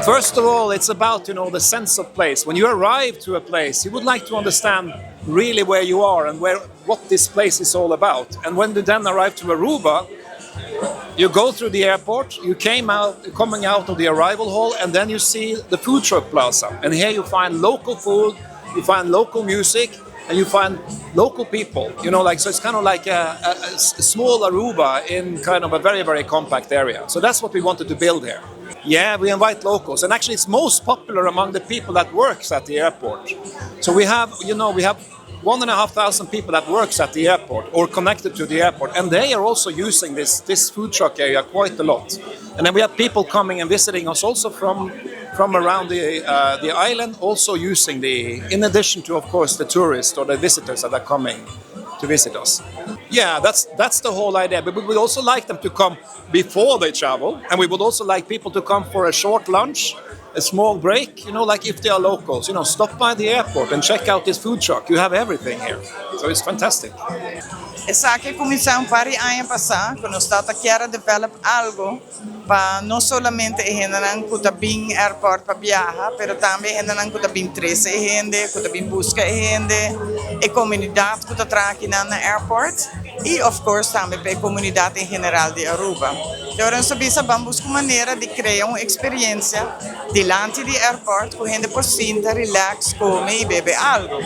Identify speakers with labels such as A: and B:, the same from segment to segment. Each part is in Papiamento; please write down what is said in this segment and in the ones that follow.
A: First of all, it's about the sense of place. When you arrive to a place, you would like to understand really where you are and where what this place is all about. And when you then arrive to Aruba, you go through the airport, you came out, coming out of the arrival hall, and then you see the food truck plaza. And here you find local food, you find local music, and you find local people. Like so it's kind of like a small Aruba in kind of a very, very compact area. So that's what we wanted to build here. Yeah, we invite locals, and actually it's most popular among the people that works at the airport. So we have 1,500 people that works at the airport or connected to the airport, and they are also using this food truck area quite a lot. And then we have people coming and visiting us also from around the island, also using the, in addition to, of course, the tourists or the visitors that are coming to visit us. Yeah, that's the whole idea. But we would also like them to come before they travel, and we would also like people to come for a short lunch, a small break. Like if they are locals, stop by the airport and check out this food truck. You have everything here, so it's fantastic.
B: Esaki a cuminsa un par di aña pasa, cu nos tabata kier develop algo pa no solamente hendenan cu ta bin airport pa biaha, pero tambe hendenan cu ta bin trece hende, cu ta bin busca hende, e comunidad cu ta traha na airport y, of course, tambe pa e comunidad en general di Aruba. Anto, nos a bisa, ban busca manera di crea un experiencia dilanti di airport cu hende por sinta, relax, come y bebe algo.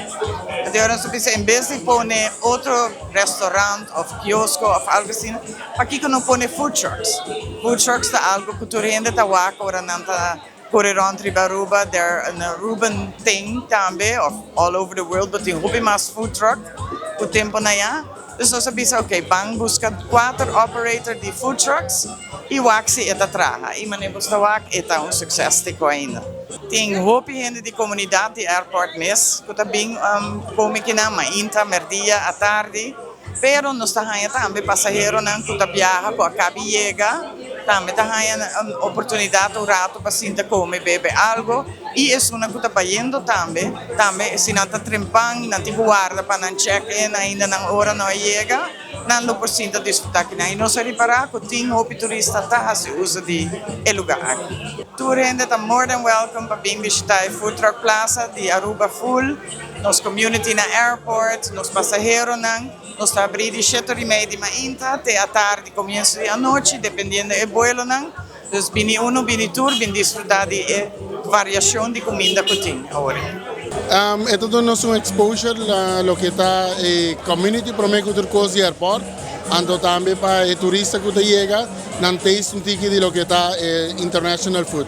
B: Anto, nos a bisa, en bes di pone otro restaurant of kiosco of algo asina, pakico no pone food trucks? Food trucks ta algo cu tur hende ta wak ora nan ta core rond riba Aruba, they're an Aruban thing tambe, of all over the world, but tin hopi mas food truck e temponan ey. Dus nos a bisa, ok, ban busca cuater operator di food trucks y wak si e ta traha. Y manera bo ta wak, e ta un suceso ainda. Tin hopi hende di comunidad di airport mes, cu ta bin come akinan, mainta, merdia, atardi. Pero nos ta haya tambe pasaheronan cu ta biaha, cu a caba di yega, tambe ta haya un oportunidad un rato pa sinta, come, bebe algo. Y esunnan cu ta bayendo tambe, tambe si nan ta trempan, nan tin cu warda pa nan check-in, ainda nan ora no a yega, nan lo por sinta disfruta akinan. Y nos a ripara cu tin hopi turista ta haci uso di e lugar aki. Tur hende ta more than welcome pa bin bishita e Food Truck Plaza di Aruba Full, nos community na airport, nos pasaheronan. Nos ta habri di 7:30 di mainta te atardi, comienso di anochi, dependiendo e vuelonan. Dus bini uno, bini tur, bin disfruta di e variacion di cuminda cu tin awor.
C: E ta duna nos un exposure na loke ta e community prome cu tur cos di airport, anto tambe pa e turista cu ta yega, nan taste un tiki di loke ta international food.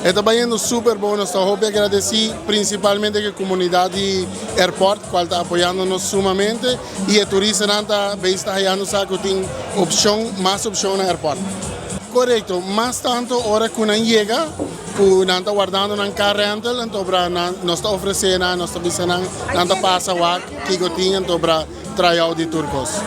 C: E ta bayendo super bon, nos ta hopi agradeci principalmente cu e comunidad di airport, cual ta apoyando nos sumamente, y e turistanan ta bes ta hayando sa cu tin opcion, mas opcion na airport. Corecto, mas tanto ora cu nan yega, cu nan ta wardando nan car rental, anto bra nan, nos ta ofrece nan, nos ta bisa nan, nan ta pasa wak, kico tin, anto bra try out di tur cos.